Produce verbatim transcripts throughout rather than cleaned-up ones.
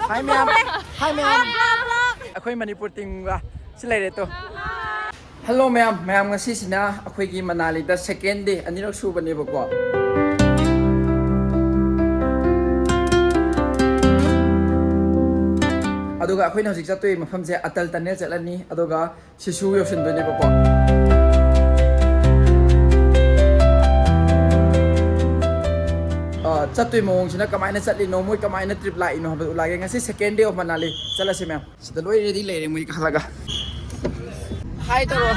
Hi ꯃꯌꯥꯝ. Hi ꯃꯌꯥꯝ. ꯑꯩꯈꯣꯏ ꯃꯅꯤꯄꯨꯔ ꯇꯤꯝꯒ ꯁꯤ ꯂꯩꯔꯦ ꯇꯣ. ꯍꯜꯂꯣ ꯃꯌꯥꯝ. ꯃꯌꯥꯝ, ꯉꯁꯤꯁꯤꯅ ꯑꯩꯈꯣꯏꯒꯤ ꯃꯅꯥꯂꯤꯗ second day, ꯑꯅꯤꯔꯛ ꯁꯨꯕꯅꯦꯕꯀꯣ. ꯑꯗꯨꯒ ꯑꯩꯈꯣꯏꯅ ꯍꯧꯖꯤꯛ ꯆꯠꯇꯣꯏ ꯃꯐꯝꯁꯦ ꯑꯇꯜ ꯇꯅꯦꯜ ꯆꯠꯂꯅꯤ, ꯑꯗꯨꯒ ꯁꯤꯁꯨ ꯌꯧꯁꯤꯟꯗꯣꯏꯅꯦꯕꯀꯣ. ꯑ, ꯆꯠꯇꯣꯏ ꯃꯑꯣꯡꯁꯤꯅ ꯀꯃꯥꯏꯅ ꯆꯠꯂꯤꯅꯣ, ꯃꯣꯏ ꯀꯃꯥꯏꯅ trip ꯂꯥꯛꯏꯅꯣ ꯍꯥꯏꯕꯗꯨ ꯎꯠꯂꯛꯑꯒꯦ. ꯉꯁꯤ second day of Manali. ꯆꯠꯂꯁꯤ ꯃꯌꯥꯝ. ꯁꯤꯗ ꯂꯣꯏ ready ꯂꯩꯔꯦ ꯃꯣꯏ ꯈꯜꯂꯒ. Hi ꯇꯧꯔꯣ.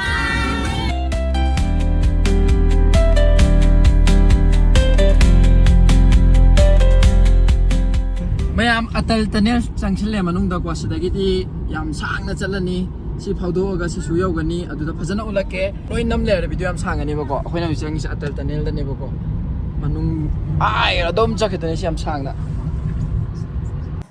ꯃꯌꯥꯝ, ꯑꯇꯜ ꯇꯅꯦꯜ ꯆꯪꯁꯤꯜꯂꯦ ꯃꯅꯨꯡꯗꯀꯣ. ꯁꯤꯗꯒꯤꯗꯤ ꯌꯥꯝ ꯁꯥꯡꯅ ꯆꯠꯂꯅꯤ. ꯁꯤ ꯐꯥꯎꯗꯣꯛꯑꯒ ꯁꯤꯁꯨ ꯌꯧꯒꯅꯤ. ꯑꯗꯨꯗ ꯐꯖꯅ ꯎꯠꯂꯛꯀꯦ. ꯂꯣꯏ ꯅꯝ ꯂꯩꯔꯦ, video ꯌꯥꯝ ꯁꯥꯡꯉꯅꯦꯕꯀꯣ. ꯑꯩꯈꯣꯏꯅ ꯍꯧꯖꯤꯛ ꯆꯪꯉꯤꯁꯦ ꯑꯇꯜ ꯇꯅꯦꯜꯗꯅꯦꯕꯀꯣ. ꯃꯅꯨꯡ ꯑꯥ ꯑꯗꯨꯝ ꯆꯠꯈꯤꯗꯣꯏꯅꯦ ꯁꯤ ꯌꯥꯝ ꯁꯥꯡꯅ.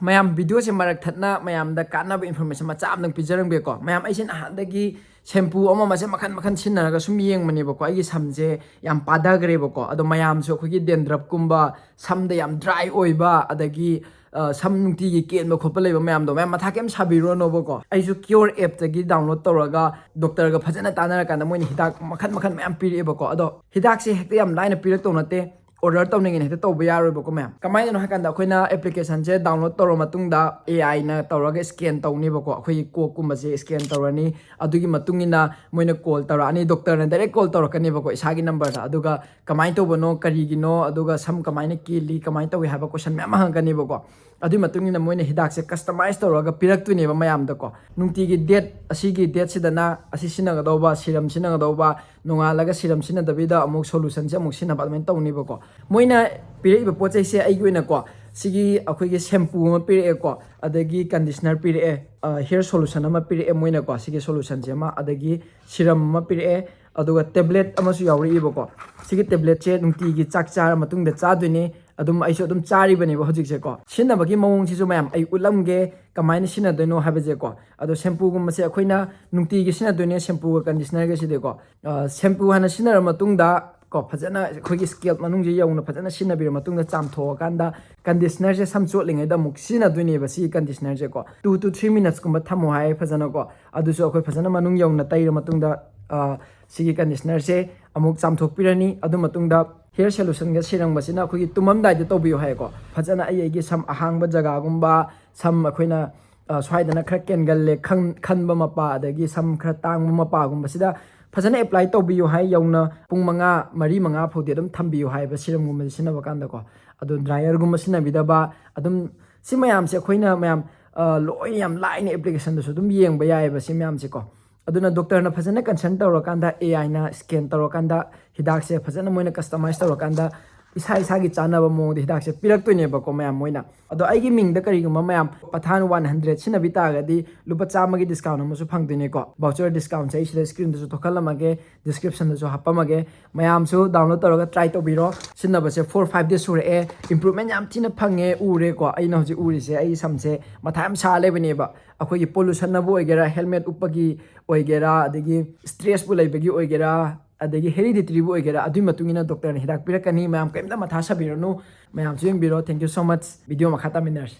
ꯃꯌꯥꯝ, videoꯁꯦ ꯃꯔꯛ ꯊꯠꯅ ꯃꯌꯥꯝꯗ ꯀꯥꯟꯅꯕ information ꯃꯆꯥ ꯑꯃꯇꯪ ꯄꯤꯖꯔꯝꯒꯦꯀꯣ. ꯃꯌꯥꯝ, ꯑꯩꯁꯦ ꯅꯍꯥꯟꯗꯒꯤ shampoo ꯑꯃ ꯃꯁꯦ ꯃꯈꯟ ꯃꯈꯟ ꯁꯤꯖꯤꯟꯅꯔꯒ ꯁꯨꯝ ꯌꯦꯡꯕꯅꯦꯕꯀꯣ. ꯑꯩꯒꯤ ꯁꯝꯁꯦ ꯌꯥꯝ ꯄꯥꯗꯈ꯭ꯔꯦꯕꯀꯣ. ꯑꯗꯣ ꯃꯌꯥꯝꯁꯨ ꯑꯩꯈꯣꯏꯒꯤ dandruffꯀꯨꯝꯕ, ꯁꯝꯗ ꯌꯥꯝ dry ꯑꯣꯏꯕ, ꯑꯗꯒꯤ, ꯑ, ꯁꯝ ꯅꯨꯡꯇꯤꯒꯤ ꯀꯦꯟꯕ ꯈꯣꯠꯄ ꯂꯩꯕ ꯃꯌꯥꯝꯗꯣ, ꯃꯌꯥꯝ ꯃꯊꯥ ꯀꯩꯝ ꯁꯥꯕꯤꯔꯨꯔꯅꯣꯕꯀꯣ. ꯑꯩꯁꯨ Cure appꯇꯒꯤ download ꯇꯧꯔꯒ doctorꯒ ꯐꯖꯅ ꯇꯥꯟꯅꯔꯀꯥꯟꯗ ꯃꯣꯏꯅ ꯍꯤꯗꯥꯛ ꯃꯈꯟ ꯃꯈꯟ ꯃꯌꯥꯝ ꯄꯤꯔꯛꯑꯦꯕꯀꯣ. ꯑꯗꯣ ꯍꯤꯗꯥꯛꯁꯦ ꯍꯦꯛꯇ ꯌꯥꯝ ꯂꯥꯏꯅ ꯄꯤꯔꯛꯇꯧ ꯅꯠꯇꯦ. Order ꯇꯧꯅꯤꯡꯉꯦꯅ ꯍꯦꯛꯇ ꯇꯧꯕ ꯌꯥꯔꯣꯏꯕꯀꯣ ꯃꯌꯥꯝ. ꯀꯃꯥꯏꯅꯅꯣ ꯍꯥꯏ ꯀꯥꯟꯗ, ꯑꯩꯈꯣꯏꯅ applicationꯁꯦ download ꯇꯧꯔ ꯃꯇꯨꯡꯗ, AIꯅ ꯇꯧꯔꯒ scan ꯇꯧꯅꯦꯕꯀꯣ. ꯑꯩꯈꯣꯏꯒꯤ ꯀꯣꯛꯀꯨꯝꯕꯁꯦ scan ꯇꯧꯔꯅꯤ. ꯑꯗꯨꯒꯤ ꯃꯇꯨꯡ ꯏꯟꯅ ꯃꯣꯏꯅ call ꯇꯧꯔꯛꯑꯅꯤ, doctorꯅ direct call ꯇꯧꯔꯛꯀꯅꯦꯕꯀꯣ ꯏꯁꯥꯒꯤ numberꯗ. ꯑꯗꯨꯒ ꯀꯃꯥꯏꯅ ꯇꯧꯕꯅꯣ, ꯀꯔꯤꯒꯤꯅꯣ, ꯑꯗꯨꯒ ꯁꯝ ꯀꯃꯥꯏꯅ ꯀꯦꯜꯂꯤ, ꯀꯃꯥꯏꯅ ꯇꯧꯏ ꯍꯥꯏꯕ question ꯃꯌꯥꯝ ꯍꯪꯉꯛꯀꯅꯦꯕꯀꯣ. ꯑꯗꯨꯒꯤ ꯃꯇꯨꯡ ꯏꯟꯅ ꯃꯣꯏꯅ ꯍꯤꯗꯥꯛꯁꯦ customize ꯇꯧꯔꯒ ꯄꯤꯔꯛꯇꯣꯏꯅꯦꯕ ꯃꯌꯥꯝꯗꯀꯣ. ꯅꯨꯡꯇꯤꯒꯤ date, ꯑꯁꯤꯒꯤ dateꯁꯤꯗꯅ ꯑꯁꯤ ꯁꯤꯖꯤꯟꯅꯒꯗꯧꯕ, serum ꯁꯤꯖꯤꯟꯅꯒꯗꯧꯕ, ꯅꯣꯡꯉꯥꯜꯂꯒ serum ꯁꯤꯖꯤꯟꯅꯗꯕꯤꯗ ꯑꯃꯨꯛ solutionꯁꯦ ꯑꯃꯨꯛ ꯁꯤꯖꯤꯟꯅꯕ, ꯑꯗꯨꯃꯥꯏꯅ ꯇꯧꯅꯦꯕꯀꯣ. ꯃꯣꯏꯅ ꯄꯤꯔꯛꯏꯕ ꯄꯣꯠ ꯆꯩꯁꯦ, ꯑꯩꯒꯤ ꯑꯣꯏꯅꯀꯣ, ꯁꯤꯒꯤ ꯑꯩꯈꯣꯏꯒꯤ shampoo ꯑꯃ ꯄꯤꯔꯛꯑꯦꯀꯣ, ꯑꯗꯒꯤ conditioner ꯄꯤꯔꯛꯑꯦ, ꯑ, hair solution ꯑꯃ ꯄꯤꯔꯛꯑꯦ ꯃꯣꯏꯅꯀꯣ, ꯁꯤꯒꯤ solutionꯁꯦ ꯑꯃ, ꯑꯗꯒꯤ serum ꯑꯃ ꯄꯤꯔꯛꯑꯦ, ꯑꯗꯨꯒ tablet ꯑꯃꯁꯨ ꯌꯥꯎꯔꯛꯏꯕꯀꯣ. ꯁꯤꯒꯤ tabletꯁꯦ ꯅꯨꯡꯇꯤꯒꯤ ꯆꯥꯛ ꯆꯥꯔ ꯃꯇꯨꯡꯗ ꯆꯥꯗꯣꯏꯅꯦ꯫ ꯑꯗꯨꯝ ꯑꯩꯁꯨ ꯑꯗꯨꯝ ꯆꯥꯔꯤꯕꯅꯦꯕ ꯍꯧꯖꯤꯛꯁꯦꯀꯣ꯫ ꯁꯤꯖꯤꯟꯅꯕꯒꯤ ꯃꯑꯣꯡꯁꯤꯁꯨ ꯃꯌꯥꯝ ꯑꯩ ꯎꯠꯂꯝꯒꯦ, ꯀꯃꯥꯏꯅ ꯁꯤꯖꯤꯟꯅꯗꯣꯏꯅꯣ ꯍꯥꯏꯕꯁꯦꯀꯣ꯫ ꯑꯗꯣ shampooꯒꯨꯝꯕꯁꯦ ꯑꯩꯈꯣꯏꯅ ꯅꯨꯡꯇꯤꯒꯤ ꯁꯤꯖꯤꯟꯅꯗꯣꯏꯅꯦ, shampooꯒ conditionerꯒꯁꯤꯗꯤꯀꯣ꯫ ꯑ, shampoo ꯍꯥꯟꯅ ꯁꯤꯖꯤꯟꯅꯔ ꯃꯇꯨꯡꯗ ꯀꯣ, ꯐꯖꯅ ꯑꯩꯈꯣꯏꯒꯤ ꯁ꯭ꯀꯦꯜꯞ ꯃꯅꯨꯡꯁꯦ ꯌꯧꯅ ꯐꯖꯅ ꯁꯤꯖꯤꯟꯅꯕꯤꯔ ꯃꯇꯨꯡꯗ ꯆꯥꯝꯊꯣꯛꯑꯀꯥꯟꯗ, ꯀꯟꯗꯤꯁꯅꯔꯁꯦ ꯁꯝ ꯆꯣꯠꯂꯤꯉꯩꯗ ꯑꯃꯨꯛ ꯁꯤꯖꯤꯟꯅꯗꯣꯏꯅꯦꯕ꯫ ꯁꯤꯒꯤ ꯀꯟꯗꯤꯁꯅꯔꯁꯦꯀꯣ, ꯇꯨ ꯇꯨ ꯊ꯭ꯔꯤ ꯃꯤꯅꯠꯁꯀꯨꯝꯕ ꯊꯝꯃꯣ ꯍꯥꯏ ꯐꯖꯅꯀꯣ꯫ ꯑꯗꯨꯁꯨ ꯑꯩꯈꯣꯏ ꯐꯖꯅ ꯃꯅꯨꯡ ꯌꯧꯅ ꯇꯩꯔ ꯃꯇꯨꯡꯗ, ꯑ, ꯁꯤꯒꯤ ꯀꯟꯗꯤꯁꯅꯔꯁꯦ ꯑꯃꯨꯛ ꯆꯥꯝꯊꯣꯛꯄꯤꯔꯅꯤ꯫ ꯑꯗꯨ ꯃꯇꯨꯡꯗ ꯍꯤꯌꯔ ꯁꯣꯂꯨꯁꯟꯒ ꯁꯤꯔꯝꯕꯁꯤꯅ ꯑꯩꯈꯣꯏꯒꯤ ꯇꯨꯝꯃꯝꯗꯥꯏꯗ ꯇꯧꯕꯤꯌꯨ ꯍꯥꯏꯀꯣ꯫ ꯐꯖꯅ ꯑꯩ ꯑꯩꯒꯤ ꯁꯝ ꯑꯍꯥꯡꯕ ꯖꯒꯥꯒꯨꯝꯕ, ꯁꯝ ꯑꯩꯈꯣꯏꯅ, ꯑ, ꯁ꯭ꯋꯥꯏꯗꯅ ꯈꯔ ꯀꯦꯟꯒꯜꯂꯦ ꯈꯟ-, ꯈꯟꯕ ꯃꯄꯥ, ꯑꯗꯒꯤ ꯁꯝ ꯈꯔ ꯇꯥꯡꯕ ꯃꯄꯥꯒꯨꯝꯕꯁꯤꯗ ꯐꯖꯅ ꯑꯦꯄ꯭ꯂꯥꯏ ꯇꯧꯕꯤꯌꯨ ꯍꯥꯏ꯫ ꯌꯧꯅ ꯄꯨꯡ ꯃꯉꯥ, ꯃꯔꯤ ꯃꯉꯥ ꯐꯥꯎꯗꯤ ꯑꯗꯨꯝ ꯊꯝꯕꯤꯌꯨ ꯍꯥꯏꯕ ꯁꯤꯔꯝꯒꯨꯝꯕꯁꯦ ꯁꯤꯖꯤꯟꯅꯕ ꯀꯥꯟꯗꯀꯣ꯫ ꯑꯗꯣ ꯗ꯭ꯔꯥꯏꯌꯔꯒꯨꯝꯕ ꯁꯤꯖꯤꯟꯅꯕꯤꯗꯕ, ꯑꯗꯨꯝ ꯁꯤ ꯃꯌꯥꯝꯁꯦ ꯑꯩꯈꯣꯏꯅ ꯃꯌꯥꯝ, ꯑ, ꯂꯣꯏꯅ ꯌꯥꯝ ꯂꯥꯏꯅ ꯑꯦꯄ꯭ꯂꯤꯀꯦꯁꯟꯗꯁꯨ ꯑꯗꯨꯝ ꯌꯦꯡꯕ ꯌꯥꯏꯑꯕ ꯁꯤ ꯃꯌꯥꯝꯁꯦꯀꯣ꯫ ꯑꯗꯨꯅ ꯗꯣꯛꯇꯔꯅ ꯐꯖꯅ ꯀꯟꯁꯜ ꯇꯧꯔꯀꯥꯟꯗ, ꯑꯦ ꯑꯥꯏꯅ ꯁ꯭ꯀꯦꯟ ꯇꯧꯔꯀꯥꯟꯗ, ꯍꯤꯗꯥꯛꯁꯦ ꯐꯖꯅ ꯃꯣꯏꯅ ꯀꯁꯇꯃꯥꯏꯁ ꯇꯧꯔꯀꯥꯟꯗ ꯏꯁꯥ ꯏꯁꯥꯒꯤ ꯆꯥꯟꯅꯕ ꯃꯑꯣꯡꯗ ꯍꯤꯗꯥꯛꯁꯦ ꯄꯤꯔꯛꯇꯣꯏꯅꯦꯕꯀꯣ ꯃꯌꯥꯝ ꯃꯣꯏꯅ꯫ ꯑꯗꯣ ꯑꯩꯒꯤ ꯃꯤꯡꯗ ꯀꯔꯤꯒꯨꯝꯕ ꯃꯌꯥꯝ ꯄꯊꯥꯟ ꯋꯥꯟ ꯍꯟꯗ꯭ꯔꯦꯠ ꯁꯤꯖꯤꯟꯅꯕꯤ ꯇꯥꯔꯒꯗꯤ ꯂꯨꯄꯥ ꯆꯥꯝꯃꯒꯤ ꯗꯤꯁꯀꯥꯎꯟ ꯑꯃꯁꯨ ꯐꯪꯗꯣꯏꯅꯦꯀꯣ꯫ ꯚꯥꯎꯆꯔ ꯗꯤꯁꯀꯥꯎꯟꯁꯦ ꯑꯩ ꯁꯤꯗ ꯁ꯭ꯀ꯭ꯔꯤꯟꯗꯁꯨ ꯊꯣꯛꯍꯜꯂꯝꯃꯒꯦ, ꯗꯤꯁꯀ꯭ꯔꯤꯞꯁꯟꯗꯁꯨ ꯍꯥꯞꯄꯝꯃꯒꯦ꯫ ꯃꯌꯥꯝꯁꯨ ꯗꯥꯎꯟꯂꯣꯗ ꯇꯧꯔꯒ ꯇ꯭ꯔꯥꯏ ꯇꯧꯕꯤꯔꯣ꯫ ꯁꯤꯖꯤꯟꯅꯕꯁꯦ ꯐꯣꯔ ꯐꯥꯏꯚ ꯗꯦꯖ ꯁꯨꯔꯛꯑꯦ, ꯏꯝꯄ꯭ꯔꯨꯚꯃꯦꯟ ꯌꯥꯝ ꯊꯤꯅ ꯐꯪꯉꯦ, ꯎꯔꯦꯀꯣ꯫ ꯑꯩꯅ ꯍꯧꯖꯤꯛ ꯎꯔꯤꯁꯦ ꯑꯩꯒꯤ ꯁꯝꯁꯦ ꯃꯊꯥ ꯌꯥꯝ ꯁꯥ ꯂꯩꯕꯅꯦꯕ꯫ ꯑꯩꯈꯣꯏꯒꯤ ꯄꯣꯂꯨꯁꯟꯅꯕꯨ ꯑꯣꯏꯒꯦꯔꯥ, ꯍꯦꯜꯃꯦꯠ ꯎꯞꯄꯒꯤ ꯑꯣꯏꯒꯦꯔꯥ, ꯑꯗꯒꯤ ꯁ꯭ꯇ꯭ꯔꯦꯁꯄꯨ ꯂꯩꯕꯒꯤ ꯑꯣꯏꯒꯦꯔꯥ, ꯑꯗꯒꯤ ꯍꯦꯔꯤꯗꯤꯇ꯭ꯔꯤꯕꯨ ꯑꯣꯏꯒꯦꯔꯥ, ꯑꯗꯨꯒꯤ ꯃꯇꯨꯡ ꯏꯟꯅ ꯗꯣꯛꯇꯔꯅ ꯍꯤꯗꯥꯛ ꯄꯤꯔꯛꯀꯅꯤ꯫ ꯃꯌꯥꯝ ꯀꯔꯤꯝꯇ ꯃꯊꯥ ꯁꯥꯕꯤꯔꯅꯨ꯫ ꯃꯌꯥꯝꯁꯨ ꯌꯦꯡꯕꯤꯔꯣ꯫ Thank you so much꯫ Video ꯃꯈꯥ ꯇꯥꯃꯤꯟꯅꯔꯁꯤ꯫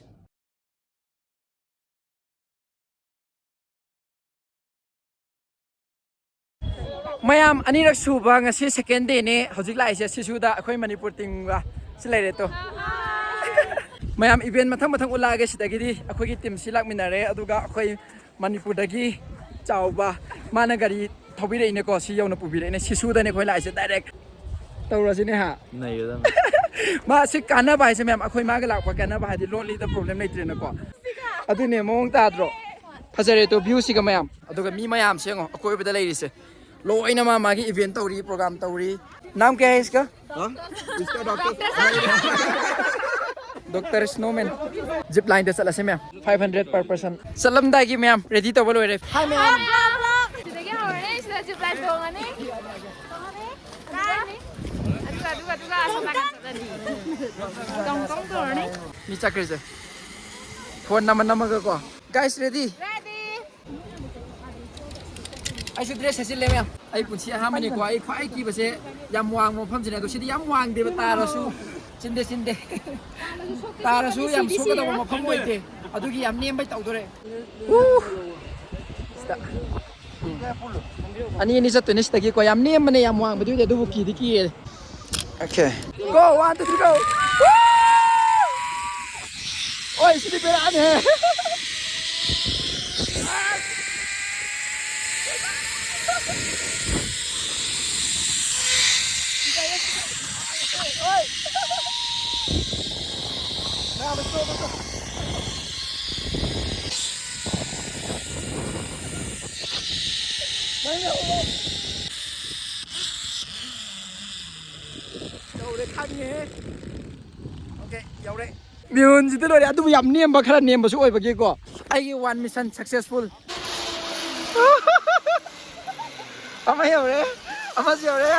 ꯃꯌꯥꯝ, ꯑꯅꯤꯔꯛ ꯁꯨꯕ ꯉꯁꯤ ꯁꯦꯀꯦꯟ ꯗꯦꯅꯦ꯫ ꯍꯧꯖꯤꯛ ꯂꯥꯛꯏꯁꯦ ꯁꯤꯁꯨꯗ ꯑꯩꯈꯣꯏ ꯃꯅꯤꯄꯨꯔ ꯇꯤꯝꯒ ꯁꯤ ꯂꯩꯔꯦ ꯇꯣ꯫ ꯃꯌꯥꯝ, ꯏꯚꯦꯟ ꯃꯊꯪ ꯃꯊꯪ ꯎꯠꯂꯛꯑꯒꯦ꯫ ꯁꯤꯗꯒꯤꯗꯤ ꯑꯩꯈꯣꯏꯒꯤ ꯇꯤꯝꯁꯤ ꯂꯥꯛꯃꯤꯟꯅꯔꯦ, ꯑꯗꯨꯒ ꯑꯩꯈꯣꯏ ꯃꯅꯤꯄꯨꯔꯗꯒꯤ ꯆꯥꯎꯕ, ꯃꯥꯅ ꯒꯥꯔꯤ ꯊꯧꯕꯤꯔꯛꯏꯅꯦꯀꯣ, ꯁꯤ ꯌꯧꯅ ꯄꯨꯕꯤꯔꯛꯏꯅꯦ꯫ ꯁꯤꯁꯨꯗꯅꯦ ꯑꯩꯈꯣꯏ ꯂꯥꯛꯏꯁꯦ ꯗꯥꯏꯔꯦꯛ꯫ ꯇꯧꯔꯁꯤꯅꯦ ꯍꯥ꯫ ꯅꯩꯔꯗꯝꯅꯤ꯫ ꯃꯥ ꯁꯤ ꯀꯥꯟꯅꯕ ꯍꯥꯏꯁꯦ ꯃꯌꯥꯝ, ꯑꯩꯈꯣꯏ ꯃꯥꯒ ꯂꯥꯛꯄ ꯀꯥꯟꯅꯕ ꯍꯥꯏꯗꯤ ꯂꯣꯟꯂꯤꯗ ꯄ꯭ꯔꯣꯕ꯭ꯂꯦꯝ ꯂꯩꯇ꯭ꯔꯦꯅꯀꯣ꯫ ꯑꯗꯨꯅꯦ, ꯃꯑꯣꯡ ꯇꯥꯗ꯭ꯔꯣ? ꯐꯖꯔꯦ ꯇꯣ, ꯚ꯭ꯌꯨꯁꯤꯒ ꯃꯌꯥꯝ꯫ ꯑꯗꯨꯒ ꯃꯤ ꯃꯌꯥꯝꯁꯦ ꯌꯦꯡꯉꯣ, ꯑꯀꯣꯏꯕꯗ ꯂꯩꯔꯤꯁꯦ꯫ ꯂꯣꯏꯅ ꯃꯥ ꯃꯥꯒꯤ ꯏꯚꯦꯟ ꯇꯧꯔꯤ, ꯄ꯭ꯔꯣꯒ꯭ꯔꯥꯝ ꯇꯧꯔꯤ꯫ ꯅꯥꯝ ꯀꯌꯥ ꯍꯥꯏ ꯏꯁꯀꯥ? Doctor snowmen. ꯖꯤꯞ ꯂꯥꯏꯟꯗ ꯆꯠꯂꯁꯦ ꯃꯌꯥꯝ꯫ Five hundred per person. ꯆꯠꯂꯝꯗꯥꯏꯒꯤ ꯃꯌꯥꯝ ꯔꯦꯗꯤ ꯇꯧꯕ ꯂꯣꯏꯔꯦ꯫ ꯍꯥꯏ ꯃꯌꯥꯝ꯫ ꯁꯤꯗꯒꯤ ꯍꯧꯔꯅꯤ, ꯁꯤꯗ ꯖꯤꯞ ꯂꯥꯏꯟ ꯇꯣꯡꯉꯅꯤ꯫ ꯑꯗꯨꯒ, ꯑꯗꯨꯒ, ꯑꯗꯨꯒ ꯑꯁꯣꯝ ꯅꯥꯀꯟ ꯆꯠꯂꯅꯤ꯫ ꯇꯣꯡ, ꯇꯣꯡ ꯇꯧꯔꯅꯤ꯫ ꯃꯤ ꯆꯠꯈ꯭ꯔꯤꯁꯦ꯫ ꯐꯣꯟ ꯅꯝꯃ ꯅꯝꯃꯒꯀꯣ꯫ Guys, ready? Ready. ꯑꯩꯁꯨ ꯗ꯭ꯔꯦꯁ ꯁꯦꯠꯆꯤꯜꯂꯦ ꯃꯌꯥꯝ꯫ ꯑꯩ ꯄꯨꯟꯁꯤ ꯑꯍꯥꯟꯕꯅꯤꯀꯣ, ꯑꯩ ꯈ꯭ꯋꯥꯏ ꯀꯤꯕꯁꯦ ꯌꯥꯝ ꯋꯥꯡꯕ ꯃꯐꯝꯁꯤꯅꯦ꯫ ꯑꯗꯣ ꯁꯤꯗꯤ ꯌꯥꯝ ꯋꯥꯡꯗꯦꯕ, ꯇꯥꯔꯁꯨ ꯆꯤꯟꯗꯦ, ꯆꯤꯟꯗꯦ꯫ ꯇꯥꯔꯁꯨ ꯌꯥꯝ ꯁꯣꯛꯀꯗꯕ ꯃꯐꯝ ꯑꯣꯏꯗꯦ꯫ ꯑꯗꯨꯒꯤ ꯌꯥꯝ ꯅꯦꯝꯕꯩ ꯇꯧꯗꯣꯔꯦ꯫ ꯎ! ꯁꯤꯗ꯫ ꯎꯝ꯫ ꯑꯅꯤ ꯑꯅꯤ ꯆꯠꯇꯣꯏꯅꯦ ꯁꯤꯗꯒꯤꯀꯣ꯫ ꯌꯥꯝ ꯅꯦꯝꯕꯅꯦ, ꯌꯥꯝ ꯋꯥꯡꯕꯗꯤ ꯑꯣꯏꯗꯦ, ꯑꯗꯨꯕꯨ ꯀꯤꯗꯤ ꯀꯤꯌꯦ꯫ Okay. Go, one, two, three, go. Woo! ꯑꯣꯏ, ꯁꯤꯗꯤ ꯕꯦꯔꯥꯅꯦ꯫ ꯌꯧꯔꯦ, ꯈꯪꯉꯦꯍꯦ꯫ Okay, ꯌꯧꯔꯦ꯫ ꯃꯤꯍꯨꯟꯁꯤꯗꯤ ꯂꯣꯏꯔꯦ, ꯑꯗꯨꯕꯨ ꯌꯥꯝ ꯅꯦꯝꯕ, ꯈꯔ ꯅꯦꯝꯕꯁꯨ ꯑꯣꯏꯕꯒꯤꯀꯣ꯫ ꯑꯩꯒꯤ one mission successful꯫ ꯑꯃ ꯌꯧꯔꯦ, ꯑꯃꯁꯨ ꯌꯧꯔꯦ꯫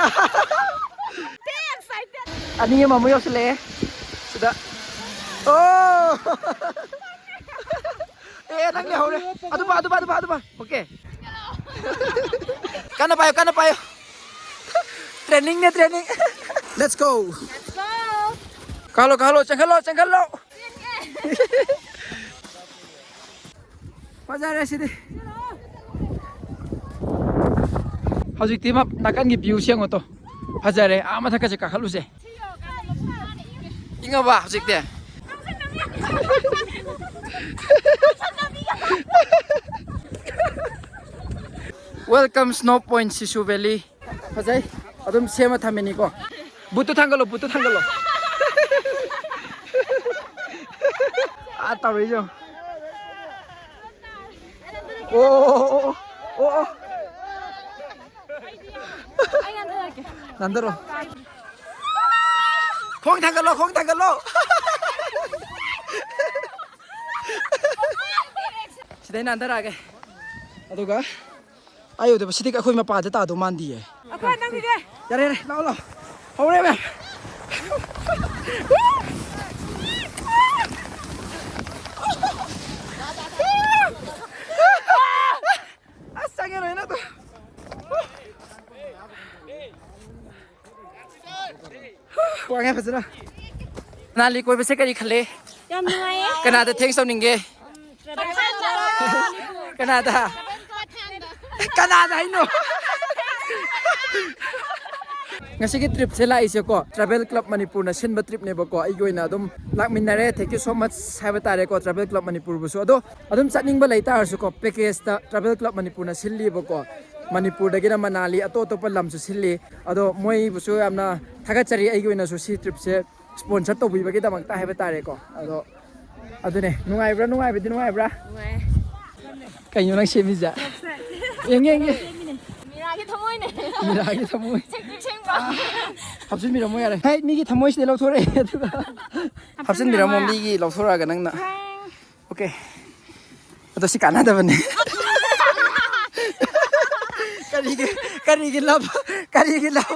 ꯑꯅꯤ ꯑꯃ ꯑꯃꯨꯛ ꯌꯧꯁꯤꯜꯂꯛꯑꯦ ꯁꯤꯗ꯫ ꯑꯣ! ꯑꯦ, ꯅꯪ ꯂꯩꯍꯧꯔꯦ꯫ ꯑꯗꯨ ꯄꯥ, ꯑꯗꯨ ꯄꯥ, ꯑꯗꯨ ꯄꯥ, ꯑꯗꯨ ꯄꯥ꯫ Okay. ꯀꯟꯅ ꯄꯥꯏꯌꯨ, ꯀꯟꯅ ꯄꯥꯏꯌꯨ꯫ Training ꯅꯦ, training꯫ Let's go. Let's go. ꯀꯥꯈꯠꯂꯣ, ꯀꯥꯈꯠꯂꯣ, ꯆꯦꯟꯈꯠꯂꯣ, ꯆꯦꯟꯈꯠꯂꯣ꯫ ꯆꯦꯟꯒꯦ꯫ ꯐꯖꯔꯦ ꯁꯤꯗꯤ꯫ ꯍꯧꯖꯤꯛꯇꯤ ꯃ-, ꯅꯥꯀꯟꯒꯤ view ꯁꯦ ꯌꯦꯡꯉꯣ ꯇꯣ꯫ ꯐꯖꯔꯦ꯫ ꯑꯥ ꯃꯊꯛꯀꯁꯦ ꯀꯥꯈꯠꯂꯨꯁꯦ꯫ ꯏꯪꯉꯕ ꯍꯧꯖꯤꯛꯇꯤ? Welcome Snow Point Sisu Valley. ꯐꯖꯩ꯫ ꯑꯗꯨꯝ ꯁꯦꯝꯃ ꯊꯝꯃꯤꯅꯤꯀꯣ꯫ ꯕꯨꯠꯇꯨ ꯊꯥꯡꯒꯠꯂꯣ, ꯕꯨꯠꯇꯨ ꯊꯥꯡꯒꯠꯂꯣ꯫ ꯑꯥ, ꯇꯧꯔꯤꯁꯦ ꯌꯦꯡꯉꯣ꯫ ꯑꯣ, ꯑꯣ, ꯑꯣ, ꯑꯣ, ꯑꯣ꯫ ꯅꯥꯟꯊꯔꯣ꯫ ꯈꯣꯡ ꯊꯥꯡꯒꯠꯂꯣ, ꯈꯣꯡ ꯊꯥꯡꯒꯠꯂꯣ꯫ ꯁꯤꯗꯩ ꯅꯥꯟꯊꯔꯛꯑꯒꯦ꯫ ꯑꯗꯨꯒ ꯑꯩ ꯎꯗꯕ ꯁꯤꯗꯤ ꯑꯩꯈꯣꯏ ꯃꯄꯥꯗ ꯇꯥꯗꯧ ꯃꯥꯟꯗꯤꯌꯦ꯫ ꯑꯩꯈꯣꯏ ꯅꯪꯒꯤꯁꯦ꯫ ꯌꯥꯔꯦ, ꯌꯥꯔꯦ, ꯂꯥꯛꯑꯣ, ꯂꯥꯛꯑꯣ꯫ ꯍꯧꯔꯦ, ꯃꯦꯝ꯫ ꯑꯁ, ꯆꯪꯉꯦ ꯂꯣꯏꯅ ꯑꯗꯨ꯫ ꯃꯅꯥꯂꯤ ꯀꯣꯏꯕꯁꯦ ꯀꯔꯤ ꯈꯜꯂꯦ? ꯌꯥꯝ ꯅꯨꯡꯉꯥꯏꯌꯦ꯫ ꯀꯅꯥꯗ ꯊꯦꯡꯁ ꯇꯧꯅꯤꯡꯒꯦ? ꯀꯅꯥꯗ? ꯀꯅꯥꯗ ꯍꯥꯏꯅꯣ? ꯉꯁꯤꯒꯤ ꯇ꯭ꯔꯤꯞꯁꯦ ꯂꯥꯛꯏꯁꯦꯀꯣ, ꯇ꯭ꯔꯥꯚꯦꯜ ꯀ꯭ꯂꯕ ꯃꯅꯤꯄꯨꯔꯅ ꯁꯤꯟꯕ ꯇ꯭ꯔꯤꯞꯅꯦꯕꯀꯣ꯫ ꯑꯩꯒꯤ ꯑꯣꯏꯅ ꯑꯗꯨꯝ ꯂꯥꯛꯃꯤꯟꯅꯔꯦ꯫ Thank you so much ꯍꯥꯏꯕ ꯇꯥꯔꯦꯀꯣ, ꯇ꯭ꯔꯥꯚꯦꯜ ꯀ꯭ꯂꯕ ꯃꯅꯤꯄꯨꯔꯕꯨꯁꯨ꯫ ꯑꯗꯣ ꯑꯗꯨꯝ ꯆꯠꯅꯤꯡꯕ ꯂꯩꯇꯥꯔꯁꯨꯀꯣ, ꯄꯦꯀꯦꯖꯇ ꯇ꯭ꯔꯥꯚꯦꯜ ꯀ꯭ꯂꯕ ꯃꯅꯤꯄꯨꯔꯅ ꯁꯤꯜꯂꯤꯕꯀꯣ꯫ ꯃꯅꯤꯄꯨꯔꯗꯒꯤꯅ ꯃꯅꯥꯂꯤ, ꯑꯇꯣꯞ ꯑꯇꯣꯞꯄ ꯂꯝꯁꯨ ꯁꯤꯜꯂꯤ꯫ ꯑꯗꯣ ꯃꯣꯏꯕꯨꯁꯨ ꯌꯥꯝꯅ ꯊꯥꯒꯠꯆꯔꯤ꯫ ꯑꯩꯒꯤ ꯑꯣꯏꯅꯁꯨ ꯁꯤ ꯇ꯭ꯔꯤꯞꯁꯦ ꯁ꯭ꯄꯣꯟꯁꯔ ꯇꯧꯕꯤꯕꯒꯤꯗꯃꯛꯇ ꯍꯥꯏꯕ ꯇꯥꯔꯦꯀꯣ꯫ ꯑꯗꯣ ꯑꯗꯨꯅꯦ, ꯅꯨꯡꯉꯥꯏꯕ꯭ꯔꯥ? ꯅꯨꯡꯉꯥꯏꯕꯗꯤ ꯅꯨꯡꯉꯥꯏꯕ꯭ꯔꯥ? ꯀꯩꯅꯣ ꯅꯪ ꯁꯦꯝꯃꯤꯁꯦ? ꯌꯦꯡꯒꯦ, ꯌꯦꯡꯒꯦ꯫ ꯃꯤꯔꯥꯒꯤ ꯊꯃꯣꯏꯅꯦ꯫ ꯃꯤꯔꯥꯒꯤ ꯊꯃꯣꯏ꯫ ꯁꯦꯡꯇ꯭ꯔꯤꯛ ꯁꯦꯡꯕ꯫ ꯍꯥꯞꯆꯤꯟꯕꯤꯔꯝꯃꯣ ꯌꯥꯔꯦ꯫ ꯍꯦ, ꯃꯤꯒꯤ ꯊꯃꯣꯏꯁꯤꯗ ꯂꯧꯊꯣꯔꯛꯑꯦ ꯑꯗꯨꯒ꯫ ꯍꯥꯞꯆꯤꯟꯕꯤꯔꯝꯃꯣ, ꯃꯤꯒꯤ ꯂꯧꯊꯣꯔꯛꯑꯒ ꯅꯪꯅ꯫ ꯑꯣꯀꯦ꯫ ꯑꯗꯣ ꯁꯤ ꯀꯥꯟꯅꯗꯕꯅꯦ꯫ ꯀꯔꯤꯒꯤ, ꯀꯔꯤꯒꯤ ꯂꯞ, ꯀꯔꯤꯒꯤ ꯂꯞ?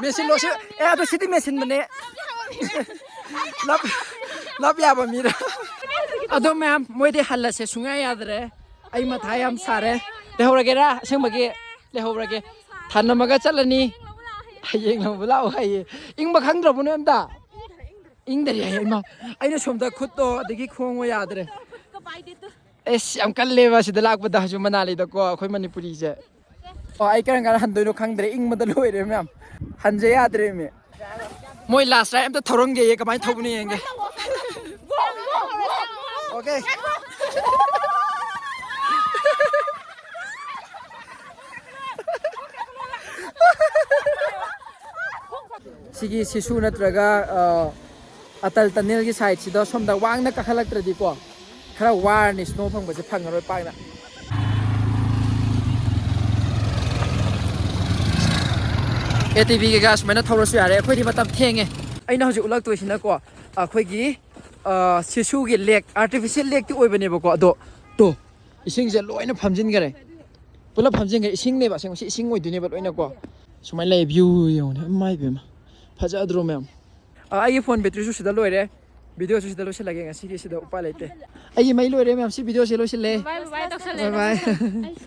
ꯃꯦꯁꯤꯟ ꯂꯣꯁꯤ, ꯑꯦ, ꯑꯗꯣ ꯁꯤꯗꯤ ꯃꯦꯁꯤꯟꯕꯅꯦ꯫ ꯂꯞ, ꯂꯞ ꯌꯥꯕ ꯃꯤꯔ? ꯑꯗꯣ ꯃꯌꯥꯝ, ꯃꯣꯏꯗꯤ ꯍꯜꯂꯁꯦ ꯁꯨꯡꯌꯥ ꯌꯥꯗ꯭ꯔꯦ꯫ ꯑꯩ ꯃꯊꯥ ꯌꯥꯝ ꯁꯥꯔꯦ꯫ ꯂꯩꯍꯧꯔꯒꯦꯔꯥ? ꯑꯁꯦꯡꯕꯒꯤ ꯂꯩꯍꯧꯔꯒꯦ꯫ ꯊꯅꯝꯃꯒ ꯆꯠꯂꯅꯤ꯫ ꯍꯌꯦꯡ ꯂꯧꯕ ꯂꯥꯛꯑꯣ ꯍꯥꯏꯌꯦ꯫ ꯏꯪꯕ ꯈꯪꯗ꯭ꯔꯕꯣ ꯅꯣꯏ ꯑꯝꯇ? ꯏꯪꯗꯔꯤ ꯍꯥꯏꯌꯦ꯫ ꯏꯃꯥ, ꯑꯩꯅ ꯁꯣꯝꯗ ꯈꯨꯠꯇꯣ ꯑꯗꯒꯤ ꯈꯣꯡꯉꯣ ꯌꯥꯗ꯭ꯔꯦ꯫ ꯑꯦꯁ, ꯌꯥꯝ ꯀꯜꯂꯦꯕ ꯁꯤꯗ ꯂꯥꯛꯄꯗ, ꯍꯧꯖꯤꯛ ꯃꯅꯥꯂꯤꯗꯀꯣ, ꯑꯩꯈꯣꯏ ꯃꯅꯤꯄꯨꯔꯤꯁꯦ꯫ ꯑꯣ, ꯑꯩ ꯀꯔꯝ ꯀꯥꯟꯗ ꯍꯟꯗꯣꯏꯅꯣ ꯈꯪꯗ꯭ꯔꯦ, ꯏꯪꯕꯗ ꯂꯣꯏꯔꯦ ꯃꯌꯥꯝ꯫ ꯍꯟꯖꯦ ꯌꯥꯗ꯭ꯔꯦꯃꯤ꯫ ꯃꯣꯏ ꯂꯥꯁ ꯔꯥꯏꯗ ꯑꯝꯇ ꯊꯧꯔꯝꯒꯦꯌꯦ, ꯀꯃꯥꯏꯅ ꯊꯧꯕꯅꯣ ꯌꯦꯡꯒꯦ꯫ ꯑꯣꯀꯦ꯫ ꯁꯤꯒꯤ ꯁꯤꯁꯨ ꯅꯠꯇ꯭ꯔꯒ, ꯑ, ꯑꯇꯜ ꯇꯅꯦꯜꯒꯤ ꯁꯥꯏꯠꯁꯤꯗ ꯁꯣꯝꯗ ꯋꯥꯡꯅ ꯀꯥꯈꯠꯂꯛꯇ꯭ꯔꯗꯤꯀꯣ, ꯈꯔ ꯋꯥꯔꯅꯤ ꯁ꯭ꯅꯣ ꯐꯪꯕꯁꯦ, ꯐꯪꯉꯔꯣꯏ ꯄꯥꯛꯅ꯫ ꯑꯦ ꯇꯤ ꯚꯤ ꯀꯩꯀꯥ ꯁꯨꯃꯥꯏꯅ ꯊꯧꯔꯁꯨ ꯌꯥꯔꯦ, ꯑꯩꯈꯣꯏꯗꯤ ꯃꯇꯝ ꯊꯦꯡꯉꯦ꯫ ꯑꯩꯅ ꯍꯧꯖꯤꯛ ꯎꯠꯂꯛꯇꯣꯏꯁꯤꯅꯀꯣ, ꯑꯩꯈꯣꯏꯒꯤ, ꯑ, ꯁꯤꯁꯨꯒꯤ ꯂꯦꯛ, ꯑꯥꯔꯇꯤꯐꯤꯁꯦꯜ ꯂꯦꯛꯇꯤ ꯑꯣꯏꯕꯅꯦꯕꯀꯣ, ꯑꯗꯣ ꯇꯣ, ꯏꯁꯤꯡꯁꯦ ꯂꯣꯏꯅ ꯐꯝꯖꯤꯟꯈꯔꯦ꯫ ꯄꯨꯂꯞ ꯐꯝꯖꯤꯟꯈ꯭ꯔꯦ꯫ ꯏꯁꯤꯡꯅꯦꯕ ꯑꯁꯦꯡꯕ, ꯁꯤ ꯏꯁꯤꯡ ꯑꯣꯏꯗꯣꯏꯅꯦꯕ ꯂꯣꯏꯅꯀꯣ꯫ ꯁꯨꯃꯥꯏꯅ ꯂꯩ, ꯚ꯭ꯌꯨ ꯌꯦꯡꯉꯨꯅꯦ, ꯏꯃꯥꯏ ꯄꯦꯝꯃ, ꯐꯖꯗ꯭ꯔꯣ ꯃꯌꯥꯝ? ꯑ, ꯑꯩꯒꯤ ꯐꯣꯟ ꯕꯦꯇ꯭ꯔꯤꯁꯨ ꯁꯤꯗ ꯂꯣꯏꯔꯦ꯫ ꯚꯤꯗꯤꯑꯣꯁꯨ ꯁꯤꯗ ꯂꯣꯏꯁꯤꯜꯂꯒꯦ ꯉꯁꯤꯒꯤ, ꯁꯤꯗ ꯎꯄꯥꯏ ꯂꯩꯇꯦ꯫ ꯑꯩꯒꯤ ꯃꯩ ꯂꯣꯏꯔꯦ ꯃꯌꯥꯝ, ꯁꯤ ꯚꯤꯗꯤꯑꯣꯁꯦ ꯂꯣꯏꯁꯤꯜꯂꯦ꯫ ꯕꯥꯏ ꯕꯥꯏ ꯇꯧꯁꯜꯂꯦ꯫ ꯕꯥꯏ ꯕꯥꯏ꯫